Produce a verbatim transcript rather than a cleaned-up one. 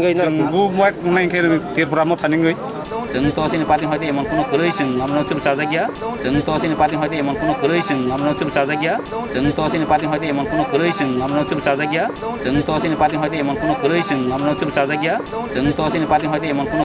hingwi no. Chwng bu mak nai khe Tripura Motha ni wngwi. Chwng to chini party hoite emon kuno kwrwi chwng amno chup chajak ya. Chwng to chini party hoite emon kuno kwrwi chwng amno chup chajak ya. Chwng to chini party hoite emon kuno kwrwi chwng amno chup chajak ya. Chwng to chini party hoite emon kuno kwrwi chwng amno chup chajak ya. Chwng to chini party hoite emon kuno